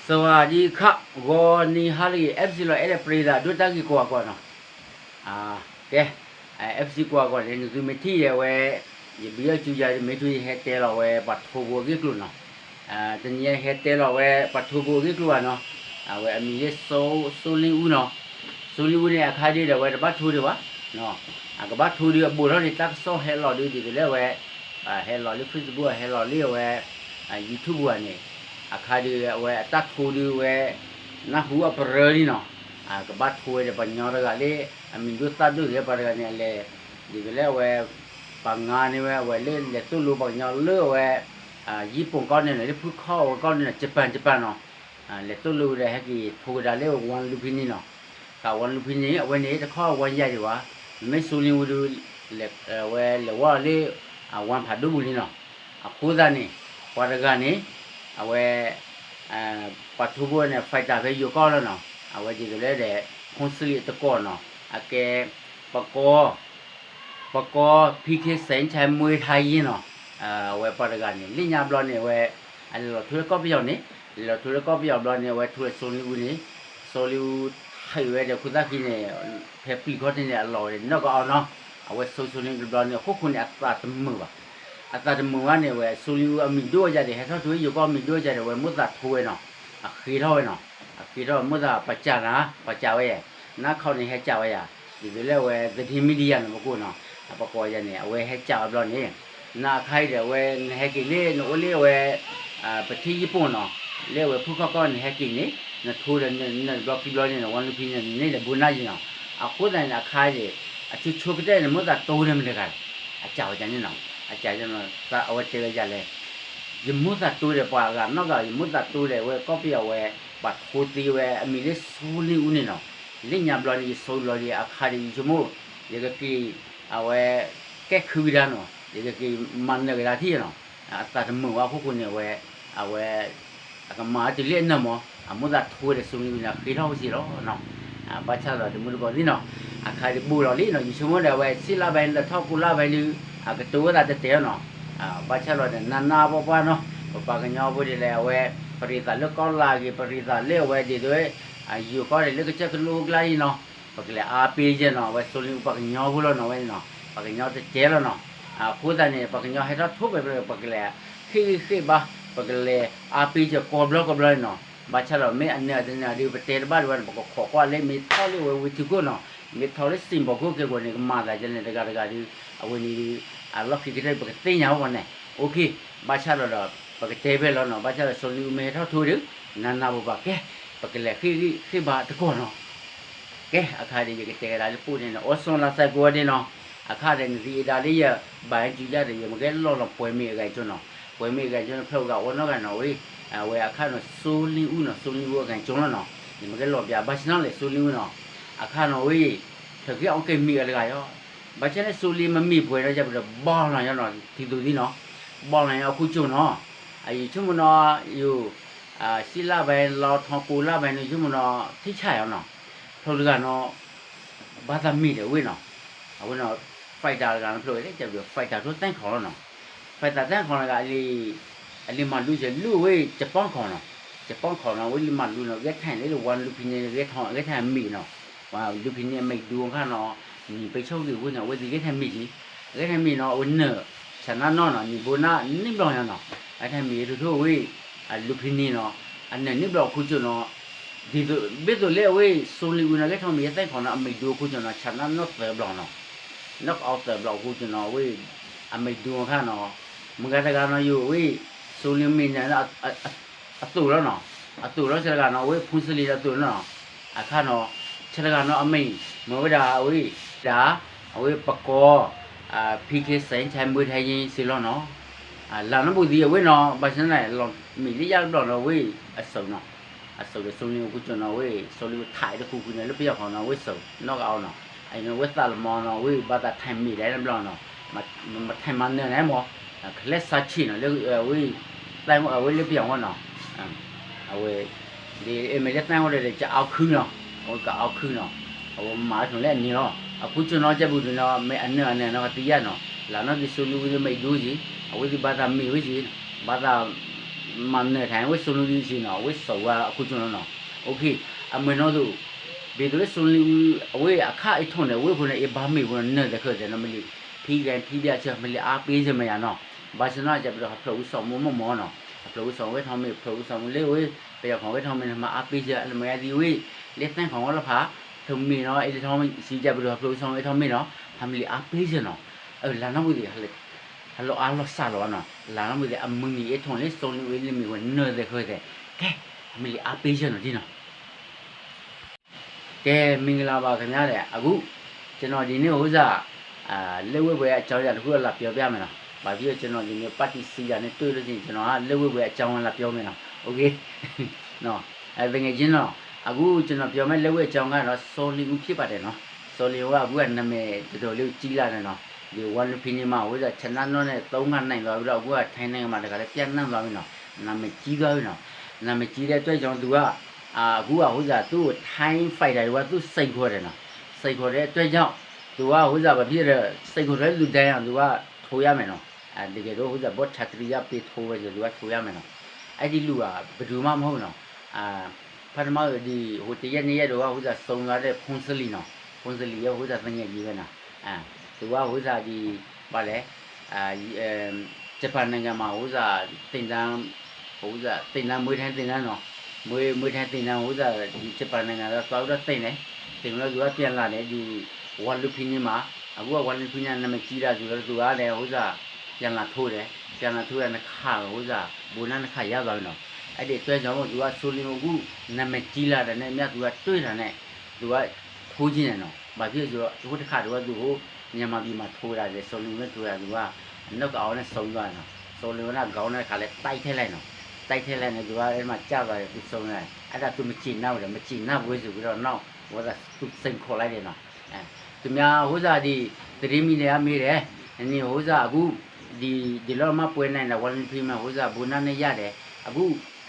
สวัสดีครับ ဂီၤနံၤဟါလၢအဂ့ၤ FC လီၤ အဲၣ်ဒိးပျံၤသးဒိၣ်တၢ်ဂ့ၤကိးဂၤကိးဂၤနီၤ, ကဲ FC ကိးဂၤကိးဂၤန့ၣ် နသုမ့ၢ်ထံၣ်ဒံးဝဲ ယဘုယီၢ်ကၠူယၤ မ့ၢ်ထူယဟဲတဲလီၤဝဲပှၤထိဖိအဂ့ၢ်ကျိၤနီၤ, တနံၤယဟဲတဲလီၤဝဲပှၤထိဖိအဂ့ၢ်ကျိၤဘၣ်နီၤ, အဝဲအမံၤလၢ စိုးလင်းဦး နီၤ, စိုးလင်းဦးန့ၣ် အခါဒုးဒီးအဝဲတဘၣ်ထိဒံးဘၣ်, အကဘၣ်ထိဒုးအဘူးထီၣ်န့ၣ် တၢ်ကစီၣ်ဟဲလီၤဒုးဒ်သိးလၢအဝဲ ဟဲလီၤလၢ Facebook ဟဲလီၤလၢအဝဲ YouTube ဘၣ်န့ၣ်, အခါဒုးအဝဲအတၢ်ထိဒုးဝဲ နၢ်ဟူအပရၢလံနီၤ, ကဘၣ်ထိဝဲဒီးပှၤကညီတဂၤလၢ အမံၤဒိၣ်သၣ်ဒိၣ်ဂ့ၤပှၤတဂၤန့ၣ် အလဲၤ ဒ်သိးလၢအဝဲ ပှၤငါန့ၢ်ဝဲအဝဲလၢလဲၤသိၣ်လိပှၤကညီလၢအဝဲ ယံာ်ပိၣ်ကီၢ်န့ၣ်နီၤ လၢဖုခီၣ်အဝဲကီၢ်န့ၣ်နီၤ Japan Japan နီၤ, လဲၤသိၣ်လိဝဲဒီးဟဲက့ၤထိကဒါလၢ ဝါလူဖံန့ၣ်နီၤ, ကဝါလူဖံန့ၣ် အဝဲန့ၣ်တခီဝါယါဒံးဘၣ်, မ့မ့ၢ် စိုးလင်းဦး ဒုး အဝဲလဲၤဝဲလၢ ဝါဖးဒိၣ်ပူၤလံနီၤ, အဃိသတးန့ၣ် ပှၤတဂၤန့ၣ် အဝဲ ပှၤထိဖိန့ၣ် fighter ဖဲယိၤကီၢ်လီၤနီၤ, အဝဲဒ်သိးလၢဒီး ဖုန်းစလံတကီၢ်နီၤ, အကဲ ပကီ ပကီ ဖံခ့စဲး ဆဲမွ့ထါယ့နီၤ, အဝဲပှၤတဂၤန့ၣ် လၢညါဘျီန့ၣ် အဝဲ အလဲၤလီၤထိလၢကီၢ်ပယီၤန့ၣ်, လဲၤလီၤထိလၢကီၢ်ပယီၤဘျီန့ၣ် အဝဲထိလၢ စိုးလင်းဦး န့ၣ်, စိုးလင်းဦး ဟံးဝဲဒီးခိၣ်သၣ်ခံန့ၣ် ဖဲပျံၤခီၣ်ထံးန့ၣ် အလီၤဝဲနီၢ်ကအီနီၤ, အဝဲ စိုးလင်းဦး တဘျီန့ၣ် အခိၣ်ဃိန့ၣ် အသးတမုာ်ဘၣ်, အသးတမုာ်ဘၣ်န့ၣ် အဝဲ စိုးလင်းဦး အမံၤဒိၣ်ယါဒံး ဟဲထီၣ်ထိယိၤကီၢ်မံၤဒိၣ်ယါဒံး အဝဲမိၣ်သးထိဝဲနီၤ, အဃ့ထီၣ်ဝဲနီၤ, အဃ့ထီၣ်ဝဲမိၣ်သးပှၤစံးနၤ, ပှၤစံးဝဲယဲ, နါခီန့ၣ်ဟဲစံးဝဲယၤ, ဒ်သိးလၢအဝဲ သတင်းမီဒီယာ န့ၣ် ပကိးနီၤ, ပကိးယၤန့ၣ် အဝဲဟဲစံးဝဲဘျီန့ၣ်, နအခါအံၤဒီးအဝဲ နဟဲက့ၤလၢနအိၣ်လၢအဝဲ ပထံၣ်ယံာ်ပိၣ်နီၤ, လၢအဝဲဖုခီၣ်ကီၢ်န့ၣ်ဟဲက့ၤန့ၣ် နထိဒီးနတဘျီခံဘျီန့ၣ် ဝါလူဖံန့ၣ် နန့ၢ်ဒီးဘိနၢ်ယံၤနီၤ, အဃိသတးန့ၣ် အခါအံၤ အဆိဆိကတၢၢ်န့ၣ် မိၣ်သးတိဒီးမတၤတဂၤလဲၣ်, အစံးဝဲန့ၣ်နီၤ, အစံး အဝဲတဲဝဲယၤလဲၣ်, ယမိၣ်သးတိဒီးပှၤအဂၤနီတဂၤ ယမိၣ်သးတိဒီးအဝဲကီၢ်ပယီၤဝဲ ပှၤထိသ့ဝဲအမံၤလၢ စိုးလင်းဦး န့ၣ်နီၤ, လၢညါဘျီန့ၣ် ယဆိဘျီဒီး အခါဒီးယဆိကမိၣ် ယကက့ၤ အဝဲ ကဲခုကဒါနီၤ, ယကက့ၤမၤနၢၤကဒါထံၣ်နီၤ, အသးတမုာ်ဝဲအခိၣ်ဃိန့ၣ် အဝဲ အဝဲ အကမၤတုၤလၢအနၢၤမး, အမိၣ်သးထိဝဲဒီး စိုးလင်းဦး န့ၣ် အဃ့ထီၣ်ဝဲစ့ၢ်လီၤနီၤ, ဘၣ်ဆၣ်ဒီးတမုၢ်တကိးသ့ၣ်နီၤ, အခါဒီးဘူးလီၤလံနီၤ, ယဆိကမိၣ်ဒီးအဝဲ ဆံလါဘဲ လၢထီၣ်ကိလါဘဲဒုး အကတိၤဝဲသးတဲတဲလီၤနီၤ, ဘၣ်ဆၣ်ဒီးန့ၣ် နးနးပှၢ်ပှၢ်နီၤ, ပပှၤကညီဖိဒ်လဲၣ် အဝဲ ပရံးသးလၢကီၢ်လါအဂ့ၤ ပရံးသးလၢအဝဲဒ်သိး ယိၤကီၢ်ဒ်လၢကစၢၢ်ကလိကျါအံၤနီၤ, ပကလဲၤအားပေးယဲနီၤ, အဝဲ စိုးလင်းဦး ပှၤကညီဖိလီၤနီၤ ဝဲန့ၣ်နီၤ, ပှၤကညီတကဲလီၤနီၤ, အဃိသတးန့ၣ် ပှၤကညီဟဲထီၣ်ထိၣ်ဖဲ ပကလဲၤ ဃ့ၢ်ဃ့ၢ်ဘါ, ပကလဲၤအားပေးကီဘျီကီဘျီန့ၣ်နီၤ, ဘၣ်ဆၣ်ဒီးမ့ၢ်အနၢၤတနၢၤဒုး ပတဲတဘၣ်ဒံးဘၣ်န့ၣ် ပကခိးကွၢ်လၢမ့ၢ်ထီၣ်လၢအဝဲဝ့ၢ်ထံခိၣ်နီၤ, မ့ၢ်ထီၣ်လၢစံၣ်ဘီခိၣ်ကဲကိးန့ၣ် ကမၤသးဒ်လဲၣ်တဂၤတဂၤဒုး အဝဲန့ၣ်ဒုး အလီၢ်ခံကတၢၢ်ပကသ့ၣ်ညါအီၤန့ၣ်, OK, ဘၣ်ဆၣ်ဒီး ပကတဲဖဲလီၤနီၤ, ဘၣ်ဆၣ်ဒီး စိုးလင်းဦး မ့ၢ်ဟဲထီၣ်ထိဒုး နးနးပှၤပှၤကဲ, ပကလဲၤဃ့ၢ်ဃ့ၢ်ဘါတကီၢ်နီၤ ကဲ အခါဒီး ယကတဲကဒါလၢပူၤန့ၣ်နီၤ, အိၣ်ဆိလၢသဲကိးဂၤဒဲးနီၤ, အခါဒီး နသုအ့ဒါလၢယ ဘၣ်အၣ်ကၠူယါဒီး ယမ့ၢ်ကဲလီၤလီၤပှဲၤမ့ၢ်အဂၤကၠိနီၤ, ပှဲၤမ့ၢ်အဂၤကၠိန့ၣ် ဖျၢၣ်ဂၤအိၣ်နီတဂၤနီၤ, ဝဲ အဝဲအခါနီၤ စိုးလင်းဦး နီၤ, စိုးလင်းဦး အဂၤကၠိလီၤနီၤ, ယမ့ၢ်ကဲလီၤပျၢၤ ဘၣ်ဆၣ်နီၤလဲၣ် စိုးလင်းဦး နီၤ, အခါနီၤဝဲ ဖျၢၣ်က့ၤအီၣ်က့ၤမ့ၢ်အတဂၤယီၤ, ဘၣ်ဆၣ်န့ၣ် စိုးလင်း မ့မ့ၢ်ပှဲၤဒီး ယပဒီးဘီလီၤယီၤနီၤ, ထံသိးသံနီၤ, ဘီလီၤယီၤအခိၣ်ကၠိနီၤ, ယဆိကမိၣ်နီၤ ယိၤ ဆံလါဘဲ လါထီၣ်ကိလါဘဲန့ၣ် ယဆိကမိၣ်နီၤ ထံၣ်ဆၣ်ယီၤနီၤ, ဖျိတဂၤနီၤ ဘၣ်သးမ့ၢ်ဒီးဝဲနီၤ, အဝဲနီၤ fighter တဂၤနီၤ ဖျိဝဲလၢ ကၠီဘျုး fighter ထိၣ်သဲခီလီၤနီၤ, fighter သဲခီနီၤ အလံၤမၤလူစဲၤလူဝဲ ကပီၣ်ခီနီၤ, ကပီၣ်ခီနီၤ ဝဲလံၤမၤလူနီၤ ဂဲၤထၢၣ်လၢ ဝါလူဖံန့ၣ် ဂဲၤထၢၣ်မ့ၢ်နီၤ, ဝါလူဖံန့ၣ်အမ့ၢ်ဒိအခါနီၤ, နံၤပ့ၤဆီၣ်ဂ့ၤဝဲန့ၣ် အဝဲသ့ၣ်ဂဲၤထၢၣ်မ့ၢ်က့ၤ, ဂဲၤထၢၣ်မ့ၢ်နီၤ အဝဲနၢၤ ဆၣ်နါနီၢ်နီၤ နံၤဘိနၢ်န့ၢ်ဘျီညါနီၤ, ဂဲၤထၢၣ်မ့ၢ်ထိၣ်ထိၣ်ဝဲ အလူဖံန့ၣ်နီၤ, အနၢၤန့ၢ်ဘျီအခိၣ်ကၠိနီၤ, ဒ်သိး ဘၣ်သိးလၢအဝဲ စိုးလင်းဦး နီၤ ဂဲၤထၢၣ်မ့ၢ်ယသဲခီနီၤ အမ့ၢ်ဒိအခိၣ်ကၠိနီၤ ဆၣ်နါနီၢ်သၢဘျီနီၤ, နီၢ်ကအီသၢဘျီအခိၣ်ကၠိနီၤ အဝဲ အမ့ၢ်ဒိအခါနီၤ, မုၢ်ဂၤတဂၤနီၤ ယိၤဝဲ စိုးလင်း မ့ၢ်နၢၤ အသိးလီၤနီၤ, အသိးလီၤဆၢတဂၤနီၤ အဝဲ ဖုန်းစလံ အသိးလီၤနီၤ, အခါနီၤ, ဆၢတဂၤနီၤ အမ့ၢ် မ့ၢ်ဝဲဒၣ်အဝဲ ဒၣ် အဝဲပကီၢ် ဖံခ့စဲး ဆဲမွ့ထါယ့စ့ၢ်လီၤနီၤ, လၢနီၢ်ပူၤသံအဝဲနီၤ ဘၣ်ဆၣ်န့ၣ် လီၤမ့ၢ်လၢယါတဘျီနီၤ အဝဲ အစိၤနီၤ, အစိၤဒီး စိုးလင်း အခိၣ်ကၠိနီၤ အဝဲ စိုးလင်း ထးတခူခူန့ၣ် လၢပယီၤဃီနီၤ အဝဲစိၤ နီၢ်ကအီနီၤ, အဝဲသးလီၤမီနီၤ အဝဲဘၣ်သးထဲးမ့ၢ်ဒၣ်တဘျီနီၤ, မ့ၢ်ထဲးမၤနၢၤန့ၣ်မး ကလဲၤစးဆံးနီၤ လၢအဝဲ သးဝဲလၢပယီၤဃီနီၤ, အဝဲ ဒ်အမ့ၢ်လၢသးဝဲဒီး ကအီခုနီၤ, အဝဲကအီခုနီၤ, အဝဲမၤထီၣ်လၢအန့ၣ်လီၤ, အခိၣ်ကၠိနီၤ ကဲဘူးဒုးနီၤ မ့ၢ်အနၢၤအနၢၤနီၤ ကသံယါနီၤ, လၢနီၢ်က့ၤ စိုးလင်း ဝဲမ့ၢ်ဒိက့ၤ, အဝဲသ့ၣ်ဘၣ်သးမ့ၢ်ဝဲက့ၤ, ဘၣ်သး မၤနၢၤထၣ်ဝဲ စီၤလ့အူဒံးစ့ၢ်နီၤ, အဝဲစီၤဝါအခိၣ်ကၠိနီၤနီၤ, အမ့ၢ်နီၤသိး, ဘၣ်သိးလၢစီၤလ့အူ, အဝဲအခါအံၤထီၣ်န့ၣ် အဝဲဖိန့ၣ် အဘၣ်မ့ၢ်ဖိန့ၣ် နၢၤသဲးဃၢၤသဲးနီၤ, မ့ၢ်လံ, ဖံဂၤဖံဘၣ်ဆၢ မ့ၢ်လံအါပ့ၤဆၢမ့ၢ်ယၤနီၤ, ဘၣ်ဆၣ်နီၤ ကပဒီးဟးဖျၢၣ်ဝံၤစီၤမိၢ်မိၢ်မ့ၢ်နီၤ, ဟးဖျၢၣ်ဝံၤစီၤဝဲထီၣ်မ့ၢ် ဖျၢၣ်ဝံၤစီၤမ့ၢ်လၢဝဲ, ပယီၤခီၣ်ဝဲထီၣ်မ့ၢ်န့ၣ် မၤအါပ့ၤဆၢ အလၢမ့ၢ်ယါသံဝဲ, လၢသ့ၣ်ခီၣ်ဝဲလီၤဖး, ထီၣ်မ့ၢ်နီၤ အ့ၣ်လၢထီၣ်မ့ၢ် စံးကပဒီးဟးဖျၢၣ်ဝံၤစီၤဝဲထီၣ်မ့ၢ်နီၤ, ဖးမ့ၢ်လံအါပ့ၤဆၢနီၤ, အလၢနီၢ်ပူၤသ့ၣ် ဟးလီၤအါလီၤစၢ်လီၤနီၤ, လၢနီၢ်ပူၤသ့ၣ် အမုၢ်နံၤအ့ၣ်ထီၣ်လၢစီၤလ့အူလၢမ့ၢ်ဝဲနၢၤသဲးဃၢၤသဲး, ကဲ, ဖးမ့ၢ်လံအါပ့ၤဆၢနီၤဒ်နီၤ ကဲ မင်္ဂလာပါခင်ဗျာ ဒီး အခု ကျွန်တော်ဒီနေ့ ဟိုစ့ၢ် လက်ဝှေ့ပွဲအကြောင်းအရာတစ်ခုကို လာပြောပြမယ်နော်။ ဘာဖြစ်လို့ ကျွန်တော်ဒီနေ့ ပတ်တီစီယာနဲ့တွေ့လို့ရှိရင် ကျွန်တော်က လက်ဝှေ့ပွဲအကြောင်းကို လာပြောမယ်နော်။ OK နော် အဲ သူငယ်ချင်းနော် အခု ကျွန်တော်ပြောမယ့် လက်ဝှေ့အကြောင်းကတော့ စီၤလ့အူ ဖြစ်ပါတယ်နော်။ စီၤလ့အူက အခုက နာမည်တော်တော်လေးကို ကြီးလာတယ်နော်။ ဒီ ဝါလူဖီနီ မှာ ဟိုစ့ၢ် ခြေနက်နော်နဲ့ သုံးခါနိုင်သွားပြီးတော့ အခုက ထိုင်းနိုင်ငံမှာ တခါလဲ ပြန့်နှံ့သွားပြီနော်။ နာမည်ကြီးသွားပြီနော်။ နာမည်ကြီးတဲ့အတွက်ကြောင့် သူက အာ အခုက ဟိုစ့ၢ် သူ့ကို ထိုင်း fighter တွေက သူ့စိန်ခေါ်တယ်နော်။ စိန်ခေါ်တဲ့အတွက်ကြောင့် သူက ဟိုစ့ၢ် ဘာဖြစ်လဲ စိန်ခေါ်တဲ့လူတိုင်းအောင် သူက ထိုးရမယ်နော်။ အာ တကယ်တော့ ဟိုစ့ၢ် ဘိုးထထရိယ ပေးထိုးပဲဆို သူက ထိုးရမယ်နော်။ အဲ့ဒီလူက ဘယ်သူမှမဟုတ်နော်။ အာ ဖတ်သမားတို့ ဒီ ဟို တစ်ရက် နှစ် ရက်တုန်းက ဟိုစ့ၢ် ဆုံးသွားတဲ့ ဖုန်းစလီနော်။ ဖုန်းစလီရဲ့ ဟိုစ့ၢ် သူငယ်ချင်းပဲနော်။ အာ သူက ဟိုစ့ၢ် ဒီ ဘာလဲ အာ အဲ ဂျပန်နိုင်ငံမှာ ဟိုစ့ၢ် သင်တန်း ဟိုစ့ၢ် သင်တန်း မွေးထိုင်းသင်တန်းနော်။ မွေး မွေးထိုင်းသင်တန်း ဟိုစ့ၢ် ဒီ ဂျပန်နိုင်ငံတော့ သွားပြီးတော့သင်တယ်။ သင်ပြီးတော့ သူက ပြန်လာတယ် ဒီ ဝါလူဖီနီ မှာ အခုက ဝါလူဖီနီ နာမည်ကြီးလာဆိုတော့ သူကလည်း ဟိုစ့ၢ် ပြန်လာထိုးတယ်။ ပြန်လာထိုးတာ နှစ်ခါ ဟိုစ့ၢ် ဘိုးနၢ် နှစ်ခါ ရသွားပြီနော်။ အဲ့ဒီအတွက်ကြောင့်မို့ သူက စီၤလ့အူ အခု နာမည်ကြီးလာတာနဲ့အမျှ သူက တွေ့တာနဲ့ သူက ထိုးချင်တယ်နော်။ ဘာဖြစ်လို့ဆိုတော့ ဟိုတစ်ခါတုန်းက သူ ဟို မြန်မာပြည်မှာ ထိုးတာလေ စီၤလ့အူနဲ့ ထိုးတာ သူက knock out နဲ့ ဆုံးသွားတယ်နော်။ စီၤလ့အူက ခေါင်းနဲ့ တခါလဲ တိုက်ထဲလိုက်နော်။ တိုက်ထဲလိုက်နဲ့ သူက အဲ့မှာ ကျသွားတယ် သူ ဆုံးသွားတယ်။ အဲ့ဒါ သူ မကျေနပ်ဘူးတဲ့ မကျေနပ်ဘူးဆိုပြီးတော့ နောက် ဟိုစ့ၢ် သူ စိန်ခေါ်လိုက်တယ်နော်။ အဲ သူများ ဟိုစ့ၢ် ဒီ သတင်းမီဒီယာ မေးတယ် နင် ဟိုစ့ၢ် အခု ဒီ ဒီလောက်မှ ပွဲနိုင်တာ ဝါလူဖီနီ ဟိုစ့ၢ် ဘိုးနၢ်နဲ့ ရတယ် အခု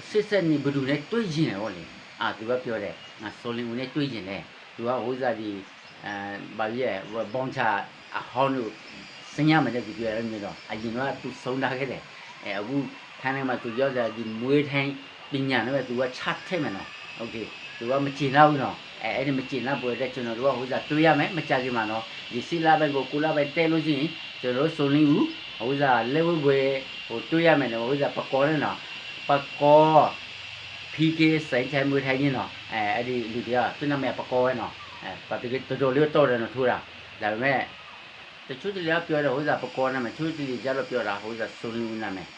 ရှေ့ဆက်နင် ဘယ်သူနဲ့ တွေ့ချင်လဲ ဟောလေ အာ သူက ပြောတယ် ငါ စီၤလ့အူ နဲ့ တွေ့ချင်တယ် သူက ဟိုစ့ၢ် ဒီ အဲ ဘာဖြစ်လဲ ဘောင်ချ အဟောင်းတို့ စညမတဲ့ သူပြောတယ် မျိုးတော့ အရင်တော့ သူ ဆုံးထားခဲ့တယ် အဲ အခု ထိုင်းနိုင်ငံမှာ သူရောက်တယ် ဒီ မွေးထိုင်း ပညာနဲ့ပဲ သူက ချထည့်မယ်နော်။ OK သူက မကျေနပ်ဘူးနော်။ အဲ အဲ့ဒီ မကျေနပ်ပွဲအတွက် ကျွန်တော်တို့က ဟိုစ့ၢ် တွေ့ရမယ် မကြာခင်မှာနော်။ ဒီ ရှစ်လပိုင်းကို ကိုးလပိုင်း တက်လို့ရှိရင် ကျွန်တော်တို့ စီၤလ့အူ ဟိုစ့ၢ် လက်ဝှေ့ပွဲ ဟို တွေ့ရမယ်နော် ဟိုစ့ၢ် ပကီၢ်နဲ့နော် ပကီၢ် ဖီက့ စိန်ချဲ မွေးထိုင်း ကြီးနော် အဲ အဲ့ဒီလူတွေက သူ့နာမည်က ပကီၢ်ဝဲနော်။ အဲ ပှၤတကယ် တော်တော်လေးတော့တယ်နော် ထိုးတာ ဒါပေမဲ့ တချို့တလေက ပြောတယ် ဟိုစ့ၢ် ပကီၢ်နာမည် တချို့တလေကျတော့ ပြောတာ ဟိုစ့ၢ် စီၤလ့အူ နာမည်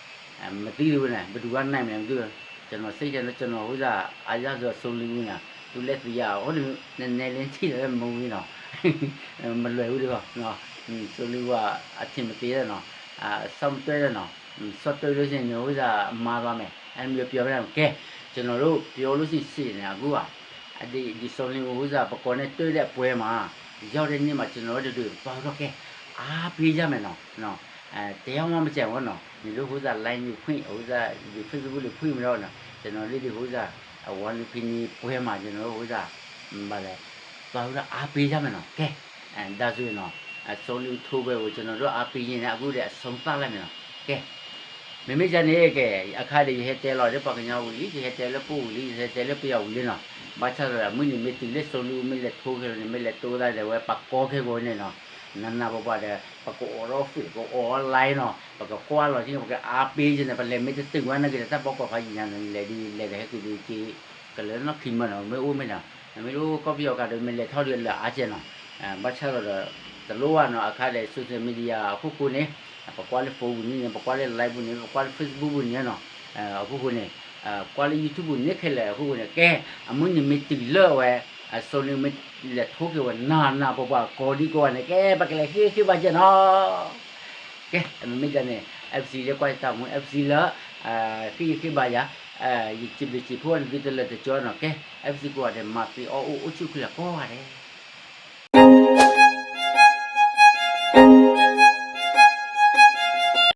အဲ မသိသေးဘူးနဲ့ ဘယ်သူက နိုင်မလဲ မသိဘူး ကျွန်တော် စိတ်ထဲတော့ ကျွန်တော် ဟိုစ့ၢ် အရသာ စီၤလ့အူ နာ သူလည်း သိရအောင် ဟို နည်းနည်းလေး ထိတယ် မဟုတ်ဘူးနော် မလွယ်ဘူးဒီး နော် စီၤလ့အူ က အထင်မသေးတဲ့နော် အ စောင့်တွဲတဲ့နော် စောင့်တွဲလို့ရှိရင် ဟိုစ့ၢ် မှားသွားမယ် အဲ့လိုမျိုး ပြောပြတာ ကဲ ကျွန်တော်တို့ ပြောလို့ရှိရင် စ့ၢ်နဲ့ အခုက အဒီ ဒီ စီၤလ့အူ ဟိုစ့ၢ် ပကီၢ်နဲ့ တွေ့တဲ့ပွဲမှာ ရောက်တဲ့နေ့မှာ ကျွန်တော်တို့ တတွေ သွားတော့ ကဲ အားပေးကြမယ်နော် နော် အဲ တယောက်မှ မကျန်ဘူးနော် နင်တို့ ဟိုစ့ၢ် line တွေဖွင့် ဟိုစ့ၢ် ဒီ Facebook တွေ ဖွင့်ပြီးတော့နော် ကျွန်တော်တို့ ဒီ ဟိုစ့ၢ် အ ဝါလူဖီနီ ပွဲမှာ ကျွန်တော်တို့ ဟိုစ့�ၢ် ဘာလဲ သွားပြီးတော့ အားပေးကြမယ်နော် ကဲ အဲ ဒါဆိုရင်နော် အ စီၤလ့အူ ထိုးပွဲကို ကျွန်တော်တို့ အားပေးရင်းနဲ့ အခုတည်း အဆုံးသတ်လိုက်မယ်နော် ကဲ မ့မ့ၢ်ယၤန့ၣ် ကဲ အခါဒီး ယဟဲတဲလီၤလၢပှၤကညီဝံၤလံ ယဟဲတဲလၢပအိၣ်ဝံၤလံ ယဟဲတဲလၢပယီၤဝံၤလံနီၤ. ဘၣ်ဆၣ်ဒီး အမုၢ်နံၤမ့ၢ်တုၤလၢ စီၤလ့အူ မ့ၢ်လဲၤထိခဲန့ၣ် မ့ၢ်လဲၤတိသးဒီး ဝဲပှၤကီခဲကိာ်န့ၣ်နီၤ, နးနးပှၤပှၤဒီး ပကအိးထီၣ် Facebook ကအိး online နီၤ, ပကကွၢ်လီၤထံ ပကအါပ့ၤကန့ၣ် ပလဲၤမ့ၢ်တတုၤဝဲန့ၣ်က့ၤ တၢ်ဘီကီၢ်ဖးယံာ်ညါန့ၣ် လဲၤဒ်လဲၤဒီးဟဲက့ၤဒ်က့ၤ ကလၢနီၢ်ခံမၢနီၤ, မ့ၢ်အိၣ်မ့ၢ်နီၤ, မ့ၢ်လၢကီၢ်ပယီၤကးဒီး မ့ၢ်လဲၤထီၣ်ဒီးလၢအါကဲနီၤ. ဘၣ်ဆၣ်ဒီး တလိၣ်ဘၣ်နီၤ, အခါဒီး social media အခိၣ်ဃိန့ၣ် ပကွၢ်လၢ phone ပူၤန့ၣ် ပကွၢ်လၢ live ပူၤန့ၣ် ပကွၢ်လၢ Facebook ပူၤန့ၣ်နီၤ, အခိၣ်ဃိန့ၣ် ကွၢ်လၢ YouTube ပူၤန့ၣ်ခဲလၢာ်အခိၣ်ဃိန့ၣ် ကဲ အမုၢ်နံၤမ့ၢ်တုၤလၢဝဲ စီၤလ့အူမ့ၢ်လဲၤထိခဲဝဲ နးနးပှၤပှၤကိးဒံကိးဂၤန့ၣ် ကဲ ပကလဲၤဃ့ဃ့ဘါယဲနီၤ. ကဲ မ့မ့ၢ်ဒ်န့ၣ် FC လၢကွၢ်တၢ်မူ FC လၢ ဃ့ဃ့ဘါယၤ ယစံးဘျုးစံးဖှိၣ်န့ၣ် သုတလၢတကၠီနီၤ. ကဲ FC ကိးဂၤဒဲး မၤသ့အီၣ်အိၣ်အိၣ်ဆူၣ်ချ့လၢကိးဂၤဒဲး